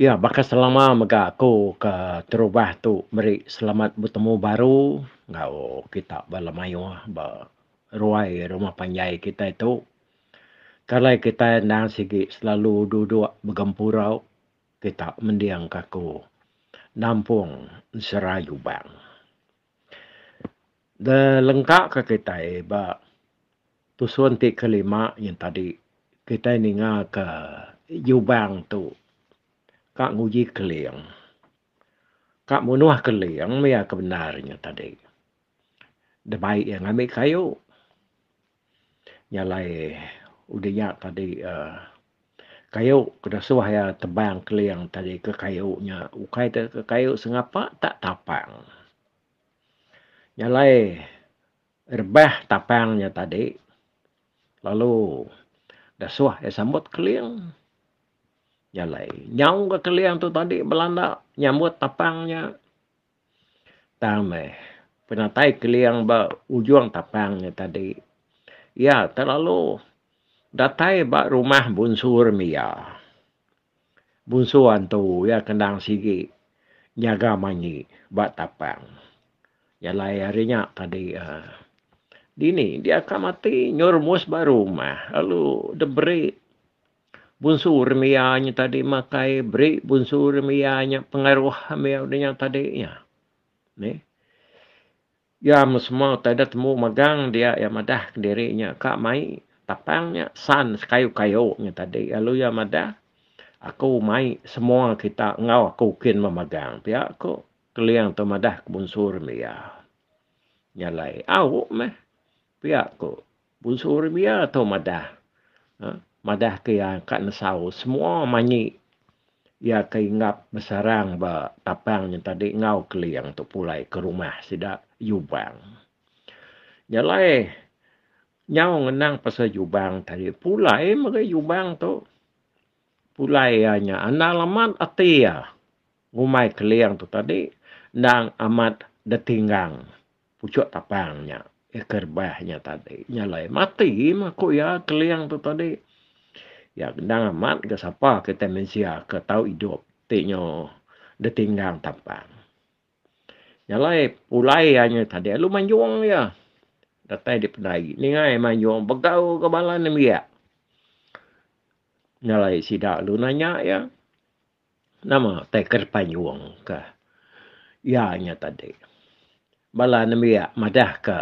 Iya baka selama mega aku ke terubah tu meri selamat betemu baru enggau kita bala mayuh ba ruai rumah panjai kitai tu. Kalai kitai endang sigi selalu duduk begempuru kita mending ka aku nampung ensera Jubang. Da lengka ka kitai ba tusun ti kelima nyin tadi kitai ninga ka Jubang tu ka nguji Keling. Ka munuh Keling mih iya ke bendar nya tadi. Da bai iya ngambi kayu. Nya alai udah nya tadi uhh kayu ke dasuh iya tebang Keling tadi ke kayu nya ukai te ke kayu sengapa tak tapang. Nya alai rebah tapang nya tadi lalu dasuh iya sambut Keling. Nya alai nyau ga Keling tu tadi belanda nyambut tapang nya. Tang meh penatai Keling ba ujung tapang nya tadi iya terlalu datai ba rumah Bunsu Remiya. Bunsu antu iya kendang sigi nyaga manyi ba tapang. Nya alai ari nya tadi uhh dini dia ka mati nyuruh ba rumah lalu diberi Bunsu remiya nya tadi makai beri bunsu remiya nya pengaruh mih udah nya tadi nya. Nih. Iya meh semua utai da temu magang dia iya madah kediri nya ka mai tapang nya san sekayu-kayu nya tadi lalu iya madah aku mai semua kita enggau aku kin memagang pia ko Keling tu madah ke bunsu remiya. Nya alai au meh pia ko Bunsu Ribia tu madah madah ke iya ka nesau semua manyi iya ke inggap besarang ba tapang nya tadi enggau Keling tu pulai ke rumah sida Jubang. Nya alai nyau ngenang pasal Jubang tadi pulai mega Jubang tu pulai iya nya andal amat ati iya ngumbai Keling tu tadi endang amat detinggang. Puchok tapang nya ke rebah nya tadi. Nya alai mati mah ku iya Keling tu tadi. Iya endang amat ga sapa kitai mensia ke tau idup ti nyu ditinggang tapang. Nya alai pulai iya nya tadi lalu manjung iya. Datai di pendai ninga iya manjung begau ga bala nembiak. Nya alai sida lalu nanya iya. Nama tai ke dipayung ka iya nya tadi. Bala nembiak madah ka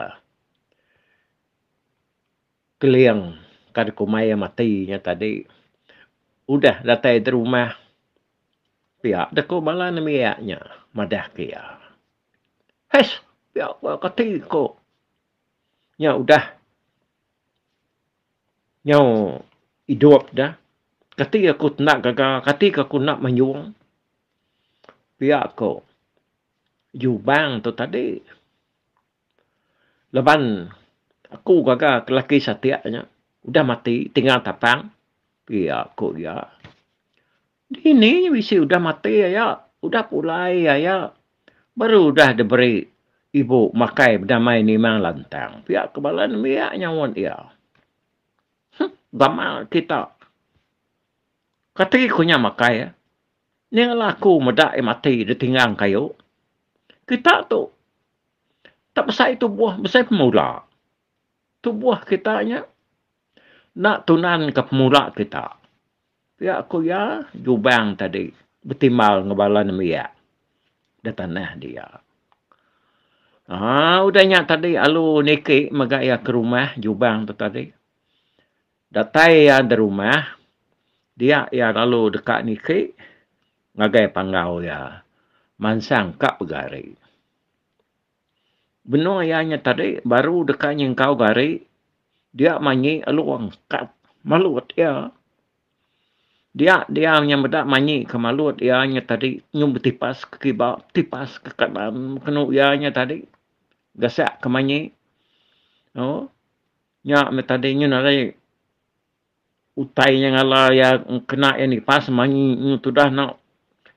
Keling ka dikumbai iya mati nya tadi udah datai da rumah pia deh ko bala nembiak nya madah ke iya. Hess pia ko kati ko nya udah. Nyau idup da, kati aku enda gaga, kati ka aku enda mayung. Pia ko Jubang tu tadi. Laban aku gaga ke laki satik nya udah mati tinggal tapang, pia ko iya. Dini nya bisi udah mati aya, udah pulai aya baru udah diberi ibu makai bedamai nimang lantang pia ke bala nembiak nyaut iya. Huh gamal kita. Kati ku nya makai ning ala aku meda iya mati ditinggang kayu. Kita tu tak besai tubuh besai pemula. Tubuh kita nya enda tunan ke pemula kita. Pia ku iya, Jubang tadi betimbal enggau bala nembiak da tanah dia. Aaa udah nya tadi alu niki mega iya ke rumah Jubang tu tadi. Datai iya da rumah dia iya lalu deka niki ngagai panggau iya mansang ka pegari. Benung iya nya tadi baru deka nyengkau gari dia manyi lalu angkat malut iya. Dia dia nya meda manyi ke malut iya nya tadi nyau betipas ke kiba betipas ke kanan kenu iya nya tadi gasak ke manyi. Oh nya meh tadi nyu nadai utai nya ngala iya kena iya nipas manyi nyu tudah ne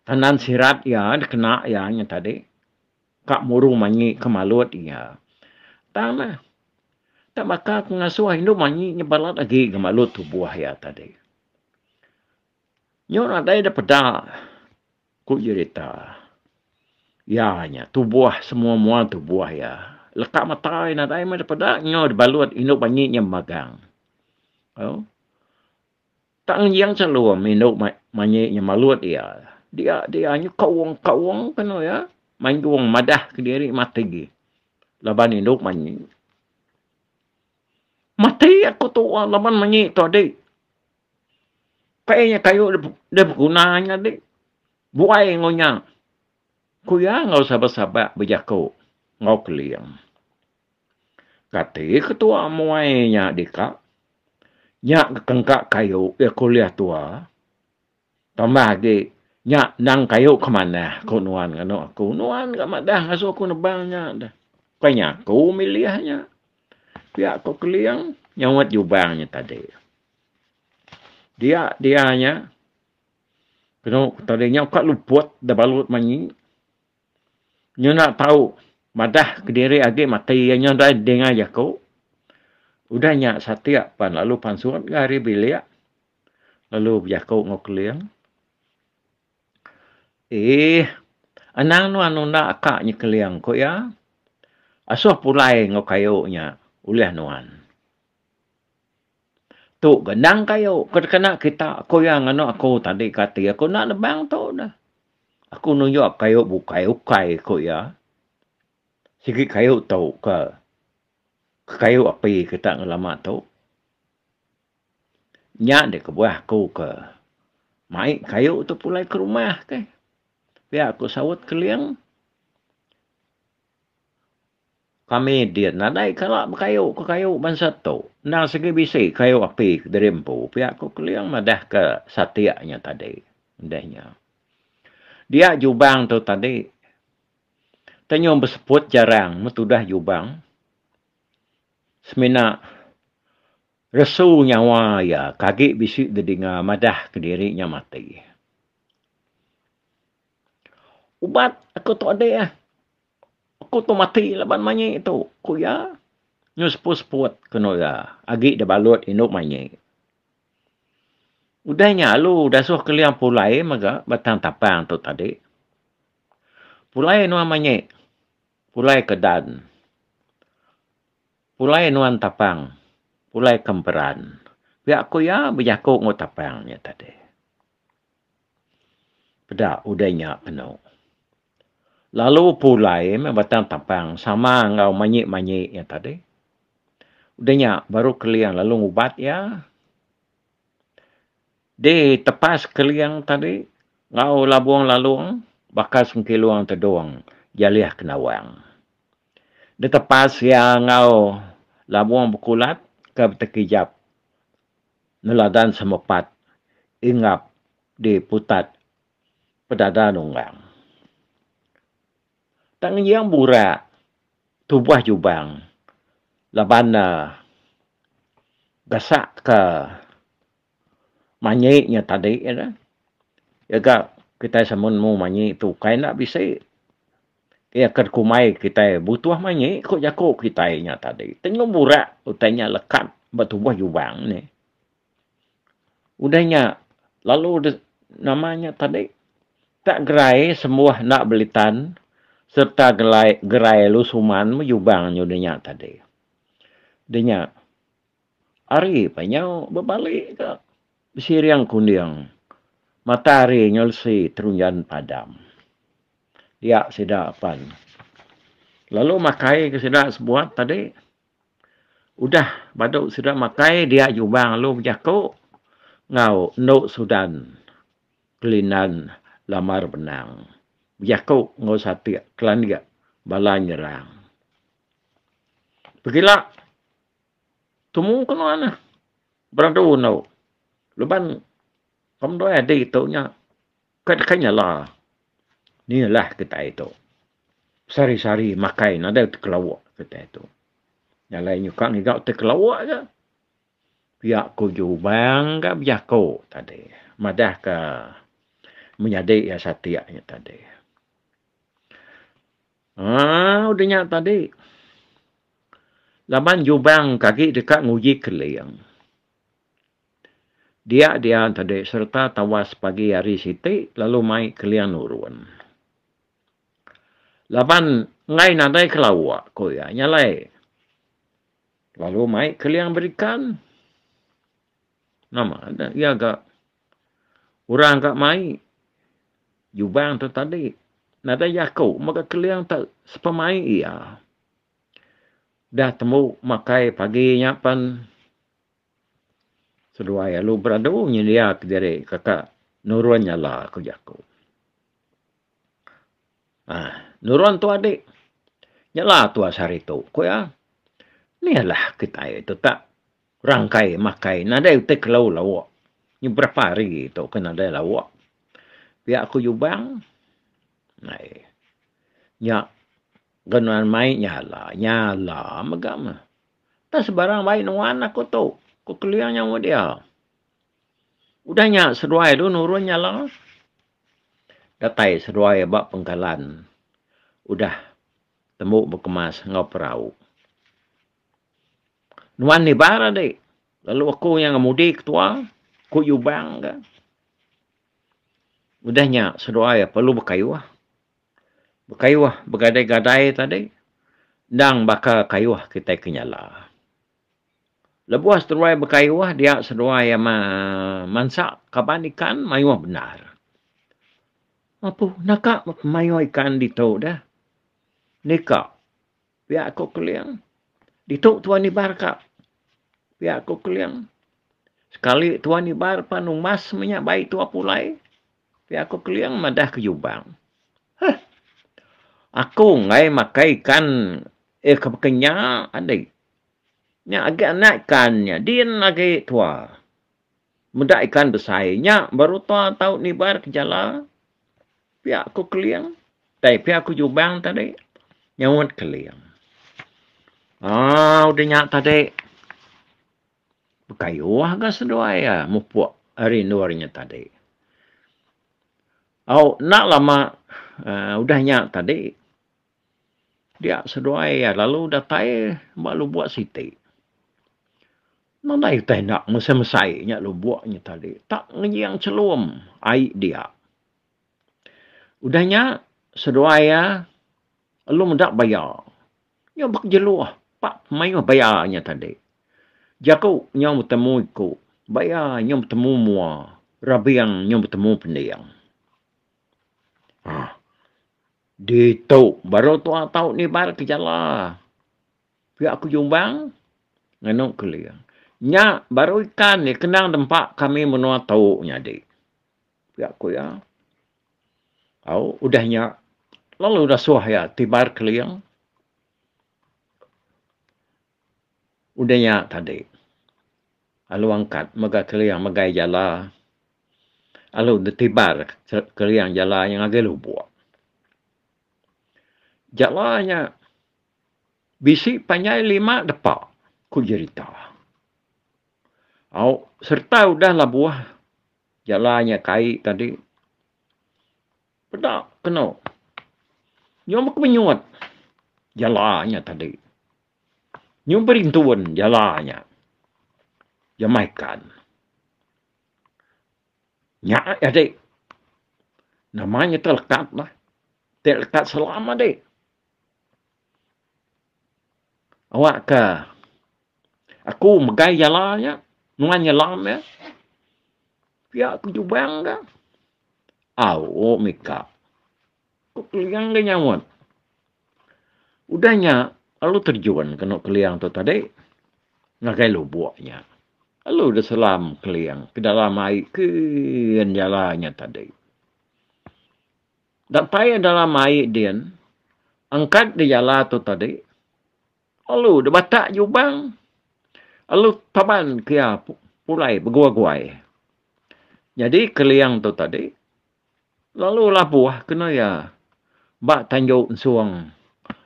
tandan sirat iya dikena iya nya tadi. Ka muru manyi ke malut iya. Tang meh. Tak baka ke ngasuh indu manyi nya balat agi ga malut tubuh iya tadi. Nyu nadai da peda. Ku jerita iya nya tubuh semua mua tubuh iya leka matai nadai meh dipeda nyau dibalut indu manyi nya magang. Au tak ngenjing chelum indu manyi nya malut iya. Dia dia nya kaung kaung kenu iya manjung madah kediri mati laban indu manyi. Mati aku tu laban manyi tu adi. Kai nya kayu deh beguna nya adi. Buai enggau nya. Ku iya enggau sabak-sabak bejaku enggau Keling. Kati ketua muai nya dika. Nya kengka kayu iya ke ulih tua. Tambah agi nya endang kayu ke manah ku nuan nganu aku. Nuan ga madah ngasuh aku nebang nya deh. Bukai nya aku milih nya. Pia ku Keling nyaut Jubang nya tadi. Dia dia nya kenu ku tadi nya ka luput da balut manyi. Nyuna tau madah kediri agi mati iya nya dai dinga jaku. Udah nya Satik pan lalu pansut ga ari bilik lalu bejaku enggau Keling. Eeh anang nuan nunda aka nya Keling ku iya. Asuh pulai enggau kayu nya ulih nuan. Tu ga endang kayu ke dikena kita ku iya nganu aku tadi ke ati aku enda nebang tu dah. Aku nunjuk kayu bukai ukai ku iya. Sigi kayu tu ke kayu api kita ngelama tu. Nya deh kebuah aku ke mai kayu tu pulai ke rumah keh. Pia ku saut Keling. Kami din nadai kala bekayu ke kayu bansa tu. Endang sigi bisi kayu api kediri empu pia ku Keling madah ke Satik nya tadi. Udah nya. Dia Jubang tu tadi tenyum beseput jarang meh tudah Jubang. Semina resu nyawa iya ke agi bisi didinga madah kediri nya mati. Ubat aku tu adik ah. Aku tu mati laban manyi tu, ku iya. Nyu seput-seput kenu iya agi da balut indu manyi. Udah nya alu dasuh Keling pulai mega batang tapang tu tadi. Pulai nuan manyi, pulai ke dan. Pulai nuan tapang, pulai ke emperan. Pia ku iya bejaku enggau tapang nya tadi. Peda udah nya kenu. Lalu pulai meh batang tapang sama enggau manyi-manyi iya tadi. Udah nya baru Keling lalu ngubat iya. Di tepas Keling tadi enggau labung lalung baka sengkilung tedung jalih kendawang. Di tepas iya enggau labung bekulat ke betekijap neladan semepat ingap di putat pedada nunggang. Tang ngenjing burak tubuh Jubang laban ne gasak ke manyi nya tadi ne. Iya ga kitai sama nemu manyi tu ukai enda bisi. Iya ke kumbai kitai butuh manyi ku jaku kitai nya tadi. Tengu burak utai nya lekat ba tubuh Jubang ne. Udah nya lalu nama nya tadi tak gerai sembuh enda belitan sereta gelai gerai lu suman meh jubang nya udah nya tadi. Udah nya hari pa nyau bebali ka besiring kunding mata hari nyau lesi terunjan padam. Dia sida pan lalu makai ke sida sebuat tadi. Udah badu sida makai dia Jubang lalu bejaku enggau endu Sudan Kelindan Lambar Benang. Bejaku enggau Satik Kelandik bala nyerang. Pegila tumu ke nuan ah beradu endu laban pemedoi adi tu nya ka deka nyala ni lah kitai tu. Sehari-sehari makai nadai tekelawa kitai tu. Nya alai nyuka ngiga tekelawa aja. Pia ku Jubang ga bejaku tadi madah ka menyadi iya Satik nya tadi. Aaa udah nya tadi laban Jubang ke agi deka nguji Keling. Dia dia tadi sereta tawas pagi hari siti lalu mai Keling nurun. Laban enggai nadai ke lauk, ku iya. Nya alai lalu mai Keling berikan. Nama ne iya ga orang ga mai Jubang tu tadi nadai jaku mega Keling te sepemai iya. Dah tembu makai pagi nya pen seduai lalu beradu nyendia kediri kaka nurun nyala ku jaku. Aaa nurun tu adi nyala tua sehari tu ku iya. Nih lah kitai tu tak Rangkai makai nadai utai kelu lauk. Nyu berapa hari tu ke nadai lauk. Pia ku Jubang. Ai. Nya ga nuan mai nyala, nyala mega meh. Tang sebarang bai nuan aku tu, ku Keling nyaut iya. Udah nya seduai tu nurun nyala. Datai seduai ba pengkalan udah tembu bekemas enggau perau. Nuan nibar adi lalu aku nya ngemudi ketua, ku Jubang ga. Udah nya seduai perlu bekayuh. Bekayuh begadai-gadai tadi endang baka kayuh kitai ke nyala. Lebuh seduai bekayuh dia seduai mansa kaban ikan mayuh bendar. Apuh naka mayuh ikan ditu deh. Nika Pia ku Keling. Ditu Tuan Ibar ka. Pia ku Keling. Sekali Tuan Ibar pan umbas meh nya bai tua pulai. Pia ku Keling madah ke Jubang. Huh. Aku enggai makai ikan eh ke baka nya adi. Nya agi anak ikan nya din agi tua. Meda ikan besai nya baru tua tau nibar ke jala. Pia ku Keling. Tai pia ku Jubang tadi. Nyaut Keling. Aaa udah nya tadi. Bekayuh ga seduai iya mupuk ari endur nya tadi. Au enda lama aaa udah nya tadi dia seduai iya lalu datai ba lubok siti. Nadai utai enda mesai-mesai nya lubok nya tadi tak ngejing chelum ai dia. Udah nya seduai iya lalu meda baya. Nyau bak jeluh pak mayuh baya nya tadi. Jaku nyau betemu iku, baya nyau betemu mua, rabing nyau betemu pending. Aaa ditu baru tua tau nibar ke jala. Pia ku Jumbang nganu Keling. Nya baru ikan kenang dempa kami menua tu nyadi. Pia ku iya. Au udah nya lalu dasuh iya tibar keling. Udah nya tadi lalu angkat mega keling megai jala lalu ditibar keling jala nya ngagai lubok. Jala nya bisi panjai lima depa ku jerita. Au sereta udah labuh Jalai nya kai tadi peda kenu nyau meh kemenyut jala nya tadi. Nyau berintun jala nya jamah ikan. Nya adi nama nya telekat lah ti lekat selam adi. Awak ka aku megai jala nya nuan nyelam iya. Pia ku Jubang ka. Au mika. Ku Keling ga nyaut. Udah nya lalu terjun kenu Keling tu tadi ngagai lubok nya. Lalu deh selam Keling ke dalam ai kin jala nya tadi. Datai dalam ai din, angkat di jala tu tadi, lalu deh batak jubang, lalu taban ke iya pulai beguai-guai. Nyadi Keling tu tadi lalu labuh kena iya ba tanju ensung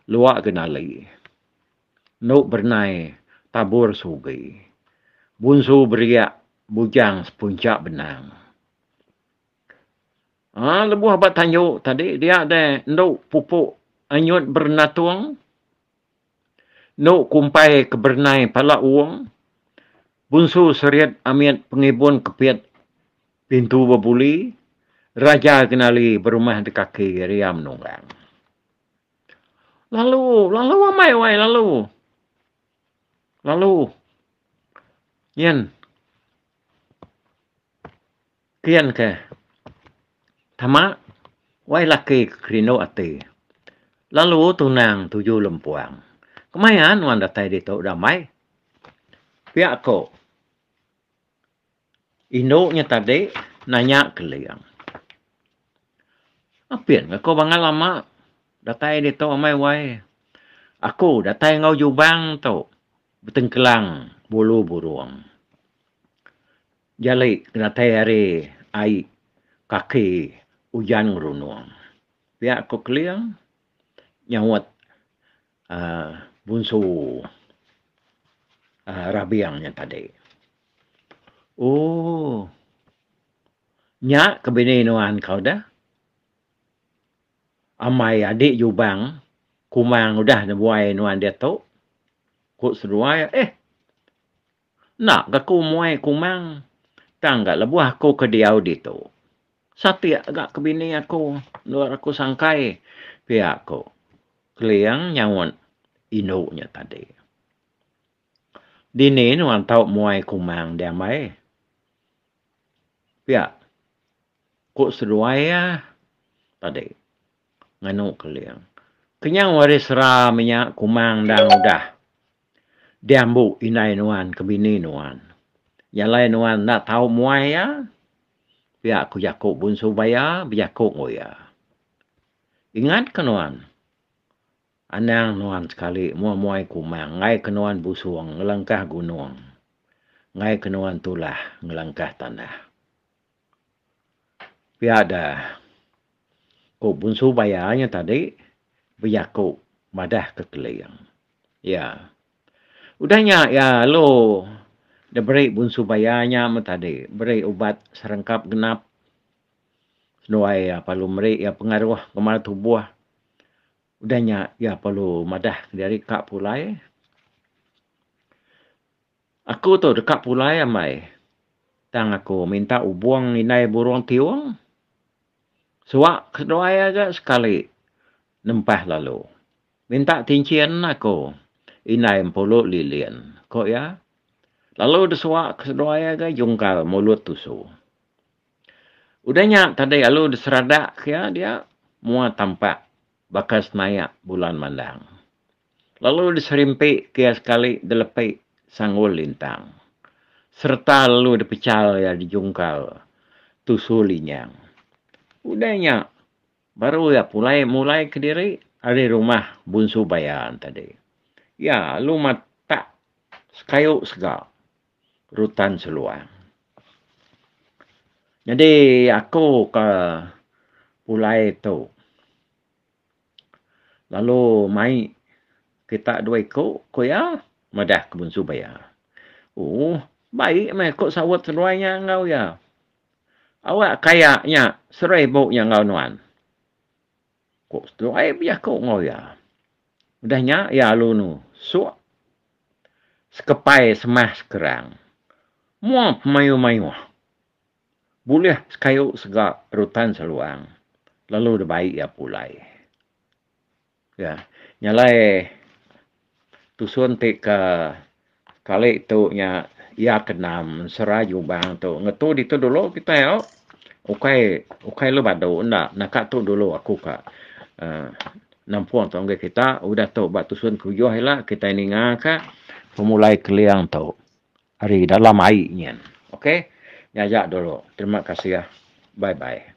Lua Genali. Enu Bernai Tabur Sugi, Bunsu Beriak Bujang Sepunchak Benang. Aa lebuh ba tanju tadi dia deh endu pupuk anyut berenatung, endu kumpai ke berenai pala wong. Bunsu Serit Amit Pengibun Kepit Pintu Bebuli, Raja Genali berumah di kaki Riam Nunggang. Lalu, lalu amai wai lalu. Lalu nyin kian ke tama wai laki ke kerindu ati. Lalu tunang tuju lempuang. Kemaya nuan datai ditu damai? Pia ko indu nya tadi nanya Keling. Apin ko bangat lama datai ditu amai wai. Aku datai enggau Jubang tu betengkelang bulu burung. Jali ke datai ari ai kaki ujan ngerunung. Pia ko Keling nyaut uhh bunsu uhh Rabing nya tadi. Ooh nya ke bini nuan kau deh. Amai adi Jubang Kumang udah nebuai nuan diatu, ku seduai. Eh. Enda ga aku muai Kumang tang ga lebuh aku ke diau ditu. Satik ga ke bini aku endur aku sangkai, pia ku Keling nyaut indu nya tadi. Dini nuan tau muai Kumang deh ambai. Pia ku seduai iya tadi nganu Keling. Kenyau ari sera menya Kumang endang udah diambu indai nuan ke bini nuan. Jalai nuan enda tau muai iya pia ku jaku Bunsu Baya bejaku enggau iya. Ingat ke nuan Anang nuan sekali muai-muai kumang enggai ke nuan busung ngelengkah gunung, enggai ke nuan tulah ngelengkah tanah. Pia da ku Bunsu Baya nya tadi bejaku madah ke Keling. Iya. Udah nya iya lalu diberi Bunsu Baya nya meh tadi beri ubat serengkap genap seduai iya perlu meri iya pengaruh ngemar tubuh. Udah nya iya perlu madah kediri ka pulai. Aku tu deka pulai ambai tang aku minta ubung indai burung tiung suak seduai aja sekali nempah lalu. Minta tinchin aku indai empulu lilin, ku iya. Lalu desuak seduai aja jungkal mulut tusu. Udah nya tadi lalu diseradak ke iya dia mua tampak baka senayak bulan mandang. Lalu diserimpi ke iya sekali dilepi sanggul lintang sereta lalu dipechal iya dijungkal tusu linyang. Udah nya baru iya pulai mulai kediri ari rumah Bunsu Bayan tadi. Iya lalu matak sekayu sega. Rutan Seluang. Nyadi aku ke pulai tu lalu mai kita dua iku ku iya madah ke Bunsu Baya. Ooh baik meh ku saut seduai nya enggau iya. Awak kaya nya seribu nya enggau nuan. Ku seduai bejaku enggau iya. Udah nya iya lalu nusuk sekepai semah sekerang. Mua pemayuh-mayuh. Bulih sekayu sega rutan seluang lalu dibai iya pulai. Ya, nya alai tusun ti ke sekali tu nya iya ke enam ensera Jubang tu. Ngetu ditu dulu kitai au. Ukai ukai lu badu enda naka tu dulu aku ka uhh nampung tu ngagai kita udah tu ba tusun ke ujuh ila kitai ninga ka pemulai keling tu ari dalam ai nyin. Ok nya aja dulu terima kasih bye bye.